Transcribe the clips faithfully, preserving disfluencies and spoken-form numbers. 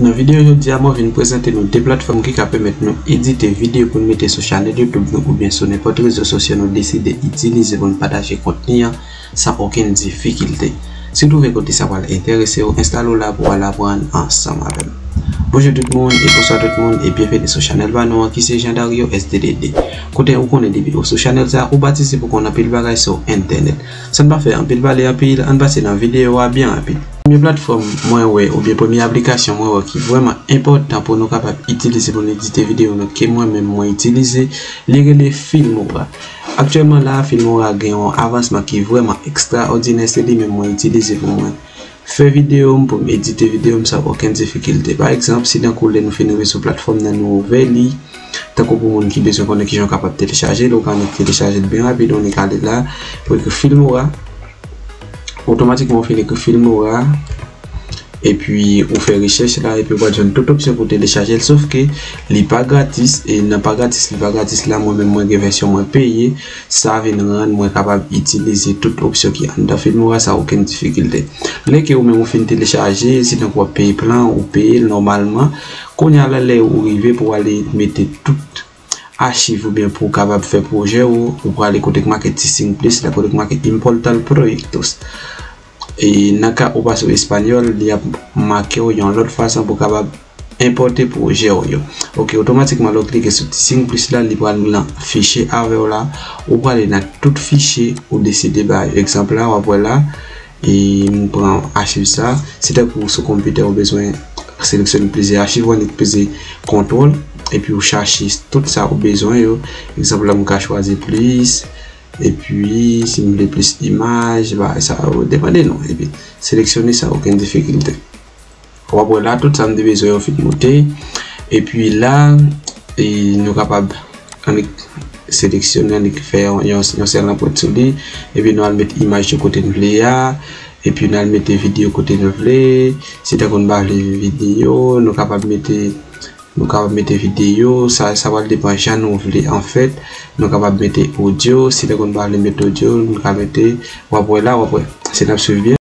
Nan videyo jodi a, mwen vin prezante nou de platfòm ki ka pèmèt nou edite videyo pou n mete sou chanèl YouTube nou oubyen sou nenpòt rezo sosyo nou deside itilize pou n pataje kontni an san okenn difikilte. Si w twouve kote sa pral enterese w, enstale w la pou w al aprann ansanm avè m. Bonjou tout moun e bonswa tout moun e byenveni sou chanèl pa nou an ki se Jean Dario S D D D. Kote ou konnen depi ou sou chanèl sa, ou patisipe pou konn anpil bagay sou entènèt. San n pa fè anpil pale anpil, ann pase nan videyo a byen rapid. Premye platfòm mwen wè oubyen premye aplikasyon mwen wè ki vrèman enpòtan pou nou kapab itilize pou nou edite videyo nou ke mwen menm mwen itilize, li rele Filmora. Aktyèlman la, Filmora gen yon avansman ki vrèman ekstraòdinè, se li menm mwen itilize pou mwen fè videyo m, pou m edite videyo m san okenn difikilte. Pa egzanp, si tankou lè nou fin rive sou platfòm nan nou ouvè li, tankou pou moun ki bezwen konnen kijan w kapab telechaje l, ou ka annik telechaje l byen rapid, ou annik ale la, pou ekri Filmora. Otomatikman ou fin ekri Filmora, epi ou fè rechèch la, epi ou pral jwenn tout opsyon pou telechaje l, sof ke li pa gratis, e nan pa gratis, li pa gratis la, mwen menm mwen gen vèsyon mwen peye, sa vin rann mwen kapab itilize tout opsyon ki anndan Filmora san okenn difikilte. Lè ke ou menm ou fin telechaje, si tankou w ap peye plan, ou peye l nòmalman, kounye a la lè ou rive pou w ale mete tout achiv oubyen pou w kapab fè pwojè w, ou prale kote k make T-Sync Plus la, kote k make Importar Proyectos. E nan ka ou pa sou espanyòl, li ap make w yon lòt fason pou w kapab enpòte pwojè w yo. Oke, otomatikman lè w klike sou T-Sync Plus la, li pral nan fichye avè w la, ou prale nan tout fichye ou deside ba yo. Egzanp la, w ap wè la, e m pran achiv sa. Si tankou sou konpitè ou bezwen seleksyone plizyè achiv, ou annik peze kontwòl, epi ou chache tout sa ou bezwen yo. Egzanp la, m ka chwazi plis, epi si m vle plis imaj, bagay sa yo, depann de nou. Epi seleksyone san okenn difikilte. W ap wè la, tout sa m te bezwen yo fin moute. Epi la, e, nou kapab annik seleksyone, annik fè yon, yon, yon sèl anprent sou li. Epi nou al met imaj yo kote n vle a. Epi nou al mete videyo kote nou vle. Si tankou nou pa vle videyo, nou kapab mete, nou kapab mete videyo. Sa, sa pral depann jan nou vle, anfèt. Nou kapab mete odyo. Si tankou nou pa vle mete odyo, nou ka mete, w ap wè la, w ap wè. Si n ap swiv byen.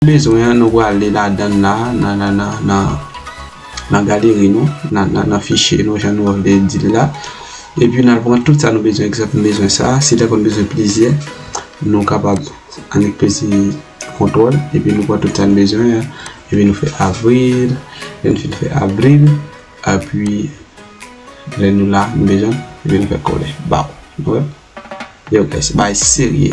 bezwen an, nou prale ladan l la, nan, nan, nan, nan, nan galeri nou, nan, nan, nan fichye nou, jan nou vle di l la. Epi n al pran tout sa nou bezwen, egzanp, m bezwen sa, si tankou n bezwen plizyè, nou kapab annik peze kontwòl, epi nou pran tout sa n bezwen an, epi nou fè avril, lè n fin fè avril, epi lè nou la, nou bezwen, epi nou fè kole, baw, nou wè? Yo guys, bagay serye.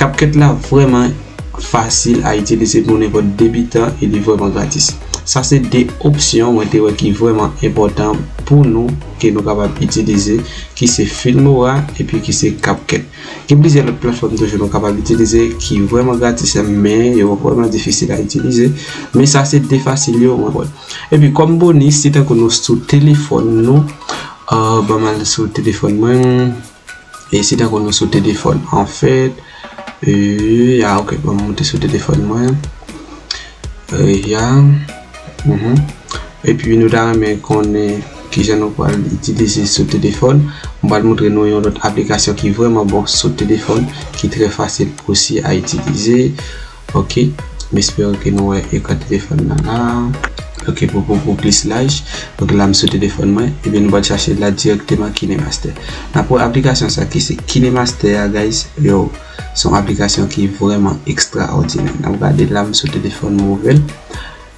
CapCut la vrèman fasil a itilize pou nenpòt debitan e li vrèman gratis. Sa se de opsyon mwen te wè ki vrèman enpòtan pou nou, ke nou kapab itilize, ki se Filmora epi ki se CapCut. Gen plizyè lòt platfòm toujou nou kapab itilize ki vrèman gratis, men yo vrèman difisil a itilize. Men sa se de fasil yo mwen wè. Epi kòm bonis, si tankou nou sou telefòn nou, euh, ban m al sou telefòn mwen. E si tankou nou sou telefòn, anfèt, e, ya, ok, ban m moute sou telefòn mwen. E, ya. Mhm. Epi nou ta renmen konnen kijan nou pral itilize sou telefòn. M pral montre nou yon lòt aplikasyon ki vrèman bon sou telefòn, ki trè fasil osi a itilize. Ok, m espere ke nou wè ekran telefòn nan la. Ok, pou, pou, pou plis laj. Ok, la m sou telefòn mwen. Ebyen, nou pral chache la dirèkteman KineMaster. N ap wè aplikasyon sa ki se KineMaster a, guys. Yo, se yon aplikasyon ki vrèman ekstraòdinè. N ap gade la, m sou telefòn mwen ouvè l.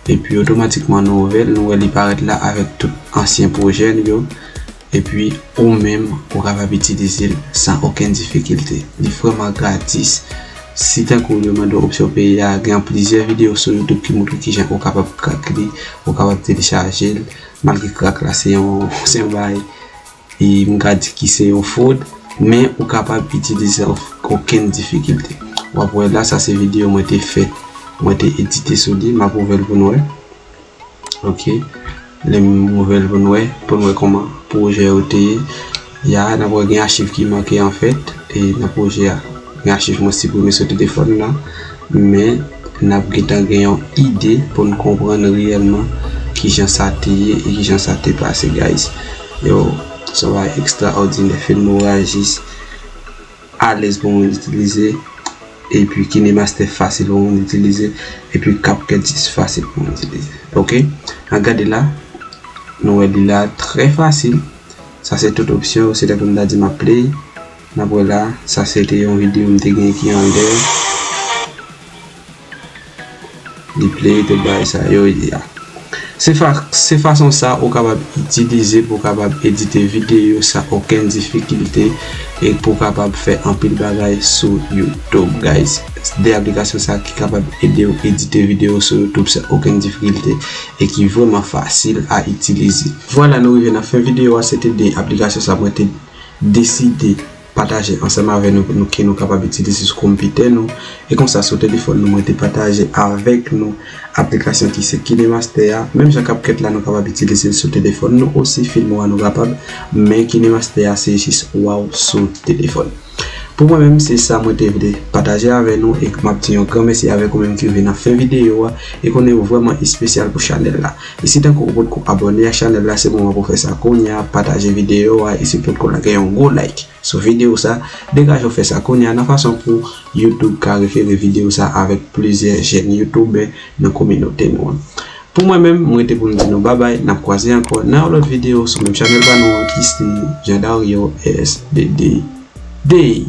Epi, otomatikman, nou ouvè l, nou wè li parèt la avèk tout ansyen pwojè n yo. Epi, ou menm, ou kapab itilize l san okenn difikilte. Li vrèman gratis. Si tankou yo mande w opsyon peye a, gen plizyè videyo sou YouTube ki montre kijan ou kapab krak li, ou kapab telechaje l. Malgre krak la, se yon, se yon bagay, e m ka di ki se yon fwod, men ou kapab itilize san okenn difikilte. W ap wè la, sa se videyo mwen te fè, mwen te edite sou li, m ap ouvè l pou nou wè. Ok. Lè m ouvè l pou n wè, pou n wè kòman pwojè yo te ye. Ya, n ap wè gen achiv ki manke anfèt, e nan pwojè a, gen achiv mwen siprime sou telefòn nan, men n ap gentan gen yon ide pou n konprann reyèlman kijan sa te ye e kijan sa te pase, guys. Yo, sa va ekstraòdinè, Filmora jis alèz pou moun itilize, epi KineMaster fasil pou moun itilize, epi CapCut jis fasil pou moun itilize. Ok? An gade la, nou wè li la trè fasil. Sa se tout opsyon yo, se tankou m ta di m ap play. N ap wè la, sa se te yon videyo m te gen ki anlè. Li play tout bagay sa yo ye a. Se fa-, se fason sa ou kapab itilize pou w kapab edite videyo san okenn difikilte e pou w kapab fè anpil bagay sou YouTube, guys. De aplikasyon sa ki kapab ede w edite videyo sou YouTube san okenn difikilte e ki vrèman fasil a itilize. Vwala, nou rive nan fen videyo a. Se te de aplikasyon sa mwen te deside pataje ansanm avè nou, nou, ke nou kapab itilize sou konpitè nou. E konsa, sou telefòn nou, mwen te pataje avèk nou aplikasyon ki se KineMaster a. Menm jan CapCut la, nou kapab itilize l sou telefòn nou osi, Filmora nou kapab, men KineMaster a, se jis waw sou telefòn. Pou mwen menm, se sa mwen te vle pataje avè nou, e m ap di yon gran mèsi avèk ou menm ki rive nan fen videyo a, e konnen ou vrèman espesyal pou chanèl la. E si tankou ou potko abòne a chanèl la, se moman pou w fè sa kounye a, pataje videyo a, e si potko lage yon gwo like sou videyo sa, degaje w fè sa kounye a nan fason pou YouTube ka refere videyo sa avèk plizyè jèn youtubè nan kominote nou an. Pou mwen menm, mwen te pou m di nou babay, n ap kwaze ankò nan yon lòt videyo sou menm chanèl pa nou an ki se Jean Dario S D D Day.